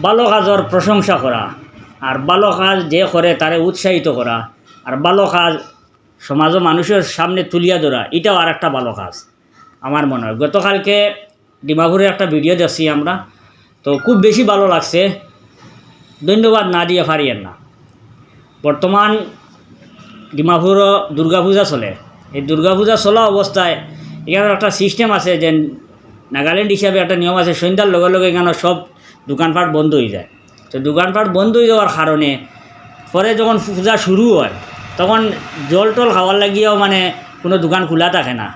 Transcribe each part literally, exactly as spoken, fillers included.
ভালো কাজর প্রশংসা করা, আর ভালো কাজ যে করে তারে উৎসাহিত করা, আর ভালো কাজ সমাজর মানুষর সামনে তুলিয়া ধরা, ইটাও আর একটা ভালো কাজ আমার মনে হয়। গতকালকে ডিমাপুরের একটা ভিডিও দেখছি আমরা, তো খুব বেশি ভালো লাগছে, ধন্যবাদ না দিয়া পারিয়ার না। বর্তমান ডিমাপুরো দুর্গাপূজা চলে। এই দুর্গাপূজা চলা অবস্থায় ইখানো একটা সিস্টেম আছে যে নাগাল্যান্ড হিসাবে একটা নিয়ম আছে, সন্ধ্যার লগে লগে ইখানো সব দোকানপাট বন্ধ অইযায়। তো দোকানপাট বন্ধ অইযাওয়ার কারণে পরে যখন পূজা শুরু হয়, তখন জল টল খাওয়ার লাগিয়াও মানে কোনো দোকান খোলা থাকে না,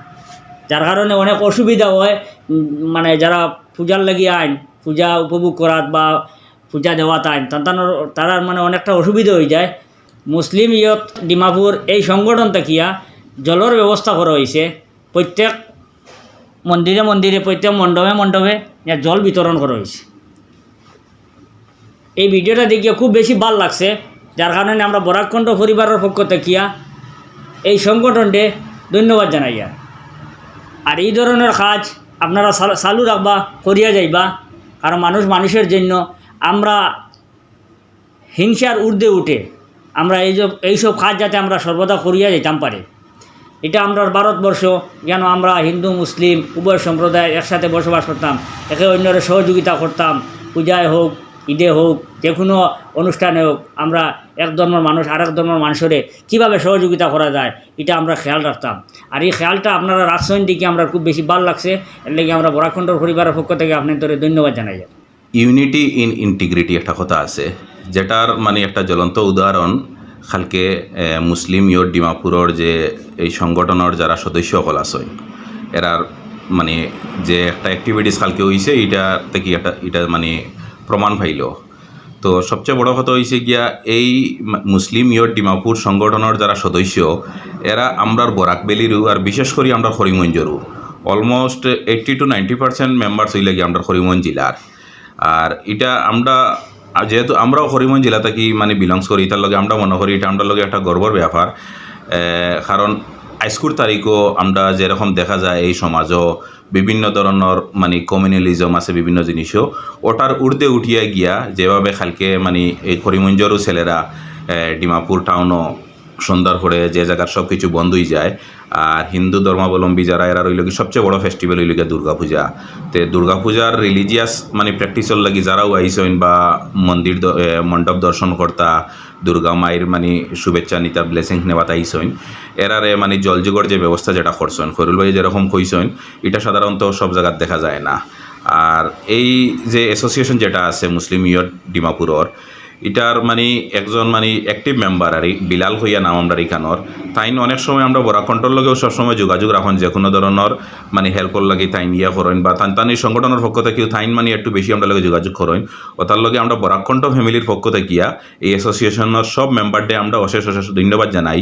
যার কারণে অনেক অসুবিধা হয়। উম, মানে যারা পূজার লাগি আইন, পূজা উপভোগ করাত বা পূজা দেওয়াত আইন, তান তানোর, তারার মানে অনেকটা অসুবিধা অইযায়। মুসলিম ইয়ত ডিমাপুর এই সংগঠন থাকিয়া জলর ব্যবস্থা করা অইছে। প্রত্যেক মন্দিরে মন্দিরে, প্রত্যেক মণ্ডপে মণ্ডপে ইয়া জল বিতরণ করা অইছে। এই ভিডিওটা দেখিয়া খুব বেশি ভালা লাগছে, যার কারণে আমরা বরাক কণ্ঠ পরিবারর পক্ষ থাকিয়া এই সংগঠনরে ধন্যবাদ জানাইয়ার। আর এই ধরনের কাজ আপনারা চাল-, চালু রাখবা, করিয়া যাইবা, কারণ মানুষ মানুষের জন্য। আমরা হিংসার ঊর্ধ্বে উঠে আমরা এই যে, এইসব কাজ যাতে আমরা সর্বদা করিয়া যাইতাম পারি। ইটা আমরার ভারতবর্ষ, যেন আমরা হিন্দু মুসলিম উভয় সম্প্রদায় একসাথে বসবাস করতাম, একে অন্যরে সহযোগিতা করতাম, পূজায় হোক, ঈদে হোক, যে কোনো অনুষ্ঠানে হোক, আমরা এক ধর্মর মানুষ আরেক ধর্মর মানুষরে কিভাবে সহযোগিতা করা যায়, ইটা আমরা খেয়াল রাখতাম। আর এই খেয়ালটা আপনারা রাখছইন দেখি আমরা খুব বেশি ভালা লাগছে। এর লাগি আমরা বরাক কণ্ঠ পরিবারর পক্ষ থেকে আপনাদেররে ধন্যবাদ জানাই। ইউনিটি ইন ইন্টিগ্রিটি একটা কথা আছে, যেটার মানে একটা জ্বলন্ত উদাহরণ কালকে, এ, মুসলিম ইয়ত ডিমাপুরর যে এই সংগঠনর যারা সদস্য অকল আছইন, এরার মানে যে একটা অ্যাক্টিভিটিস কালকে অইছে, ইটা থাকি একটা, ইটা মানে প্রমাণ পাইল। তো সবচেয়ে বড় কথা অইছে গিয়া এই মা-, মুসলিম ইয়ত ডিমাপুর সংগঠনর যারা সদস্য, এরা আমরার বরাক ভ্যালিরও আর বিশেষ করি আমরার করিমগঞ্জরও almost eighty to ninety percent members অইলা গিয়া আমরার করিমগঞ্জ জেলার। আর ইটা আমরা, আর যেহেতু আমরাও করিমগঞ্জ জেলা থাকি মানে belongs করি, ইটার লগে আমরা মনে করি ইটা আমরার লগে একটা গর্বর ব্যাপার। এ, কারণ আইজকুর তারিখও আমরা যেরকম দেখা যায় এই সমাজও বিভিন্ন ধরনর মানে কমিউনালিজম আছে বিভিন্ন জিনিসও, ওটার ঊর্ধ্বে উঠিয়া গিয়া যেভাবে কালকে মানে এই করিমগঞ্জরও ছেলেরা, এ, ডিমাপুর টাউনও সন্ধ্যার পরে যে জাগার সব কিছু বন্ধ অইযায়। আর হিন্দু ধর্মাবলম্বী যারা, এরার অইলো গি সবচেয়ে বড় ফেস্টিভ্যাল অইলো গিয়া দুর্গা পূজা। তে দুর্গা পূজার রিলিজিয়াস মানে প্র্যাকটিসর লাগি যারাও আইছইন বা মন্দির দ-, এ, মণ্ডপ দর্শন করতা, দুর্গা মায়ের মানে শুভেচ্ছা নিতা, ব্লেসিং নেওয়াত আইছইন, এরারে মানে জলযোগর যে ব্যবস্থা যেটা করছইন, খৈরুল ভাই যেরকম কইছইন, ইটা সাধারণত সব জাগাত দেখা যায় না। আর এই যে অ্যাসোসিয়েশন যেটা আছে মুসলিম ইয়ত ডিমাপুরর, ইটার মানে একজন মানে অ্যাক্টিভ মেম্বার আর বিলাল কইয়া নাম আমরার ইখানর, তাইন অনেক সময় আমরা বরাক কণ্ঠর লগেও সবসময় যোগাযোগ রাখইন, যে কোনো ধরনর মানে হেল্পর লাগি তাইন ইয়া করইন বা তান তান এই সংগঠনর পক্ষ থাকিও তাইন মানে একটু বেশি আমরার লগে যোগাযোগ করইন। ওটার লগে আমরা বরাক কণ্ঠ ফ্যামিলির পক্ষ থাকিয়া এই অ্যাসোসিয়েশনর সব মেম্বাররে আমরা অশেষ অশেষ ধন্যবাদ জানাই।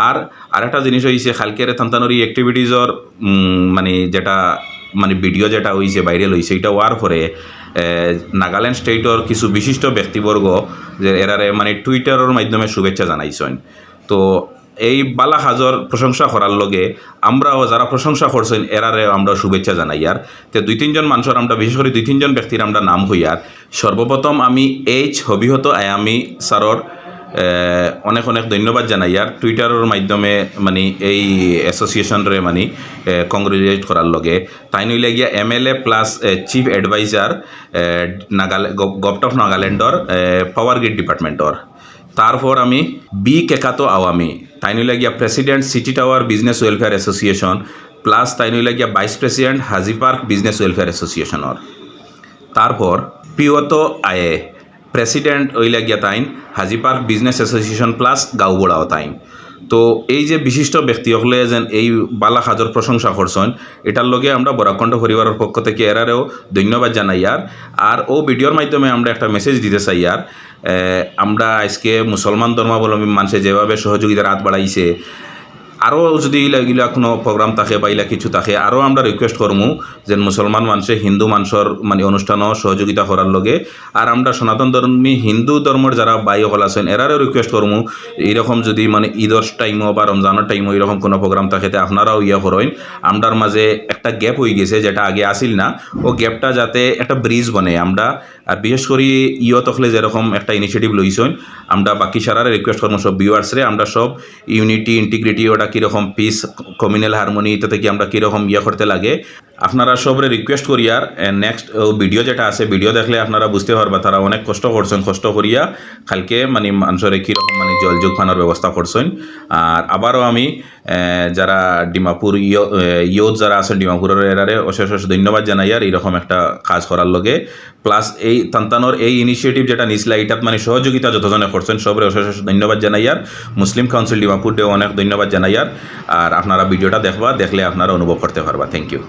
আর আরেকটা জিনিস অইছে, কালকের তান তানর এই অ্যাক্টিভিটিজর, উম, মানে যেটা মানে ভিডিও যেটা অইছে, ভাইরাল অইছে, ইটা অওয়ার পরে, এ, নাগাল্যান্ড স্টেটর কিছু বিশিষ্ট ব্যক্তিবর্গ যে এরারে মানে টুইটারর মাধ্যমে শুভেচ্ছা জানাইছইন। তো এই বালা কাজর প্রশংসা করার লগে আমরাও যারা প্রশংসা করছইন এরারে আমরা শুভেচ্ছা জানাইয়ার। তে দুই তিনজন মানুষর আমরা, বিশেষ করি দুই তিনজন ব্যক্তির আমরা নাম কইয়ার। সর্বপ্রথম আমি এইচ হবিহত আয়ামি স্যারর, এ, অনেক অনেক ধন্যবাদ জানাইয়ার টুইটারর মাধ্যমে মানে এই অ্যাসোসিয়েশনরে মানে, এ, কংগ্রেচুলেট করার লগে। তাইন অইলা গিয়া এমএলএ প্লাস, এ, চিফ অ্যাডভাইজার, এ, নাগাল-, গভ-, গভর্নমেন্ট অফ নাগাল্যান্ডর, এ, পাওয়ার গ্রিড ডিপার্টমেন্টর। তারপর আমি বি কেকাতো আওয়ামি, তাইন অইলা গিয়া president city tower business welfare association, plus তাইন অইলা গিয়া ভাইস প্রেসিডেন্ট হাজি পার্ক বিজনেস ওয়েলফেয়ার অ্যাসোসিয়েশনর। তারপর পিওতো আয়ে, প্রেসিডেন্ট অইলা গিয়া তাইন হাজি পার্ক বিজনেস অ্যাসোসিয়েশন প্লাস গাঁওবুড়াও তাইন। তো এই যে বিশিষ্ট ব্যক্তি অকলে যেন এই বালা কাজর প্রশংসা করছইন, ইটার লগে আমরা বরাক কণ্ঠ পরিবারর পক্ষ থাকি এরারেও ধন্যবাদ জানাইয়ার। আর অউ ভিডিওর মাধ্যমে আমরা একটা মেসেজ দিতে চাইয়ার, এ, আমরা আইজকে মুসলমান ধর্মাবলম্বী মানষে যেভাবে সহযোগিতার আত বাড়াইছে, আরও যদি ইলা, ইলা কোনো program থাকে বা ইলা কিছু থাকে, আরও আমরা request করমু যে মুসলমান মানষে হিন্দু মানষর মানে অনুষ্ঠানও সহযোগিতা করার লগে। আর আমরা সনাতন ধর্মী হিন্দু ধর্মর যারা ভাই অকল আছইন, এরারেও request করমু, এইরকম যদি মানে ঈদর time-ও বা রমজানর time-ও এইরকম কোনো program থাকে, তে আপনারাও ইয়া করইন। আমরার মাঝে একটা gap অইগেছে, যেটা আগে আছিল না, ও gap-টা যাতে একটা bridge বনে। আমরা আর বিশেষ করি ইয়ত অকলে যেরকম একটা initiative লইছইন, আমরা বাকি সারারে request করমু, সব viewers-রে, আমরা সব unity, integrity, ওটা কীরকম peace, communal harmony, এটা থেকে আমরা কীরকম ইয়ে করতে লাগে, আপনারা সবরে request করি। আর, এ, next ও video যেটা আছে, video দেখলে আপনারা বুঝতে পারবা, তারা অনেক কষ্ট করছইন, কষ্ট করিয়া কালকে মানে মানষরে কীরকম মানে জল যোগ পানোর ব্যবস্থা করছইন। আর আবারও আমি, এ, যারা ডিমাপুর ইয়-, এ, youth যারা আছইন ডিমাপুরর, এরারে অশেষ অশেষ ধন্যবাদ জানাইয়ার এইরকম একটা কাজ করার লগে। Plus এই তানতানর এই initiative যেটা নিছলা, এটাত মানে সহযোগিতা যতজনে করছইন, সবরে অশেষ অশেষ ধন্যবাদ জানাইয়ার। মুসলিম Council ডিমাপুররেও অনেক ধন্যবাদ জানাইয়ার। আর আপনারা video-টা দেখবা, দেখলে আপনারা অনুভব করতে পারবা। Thank you।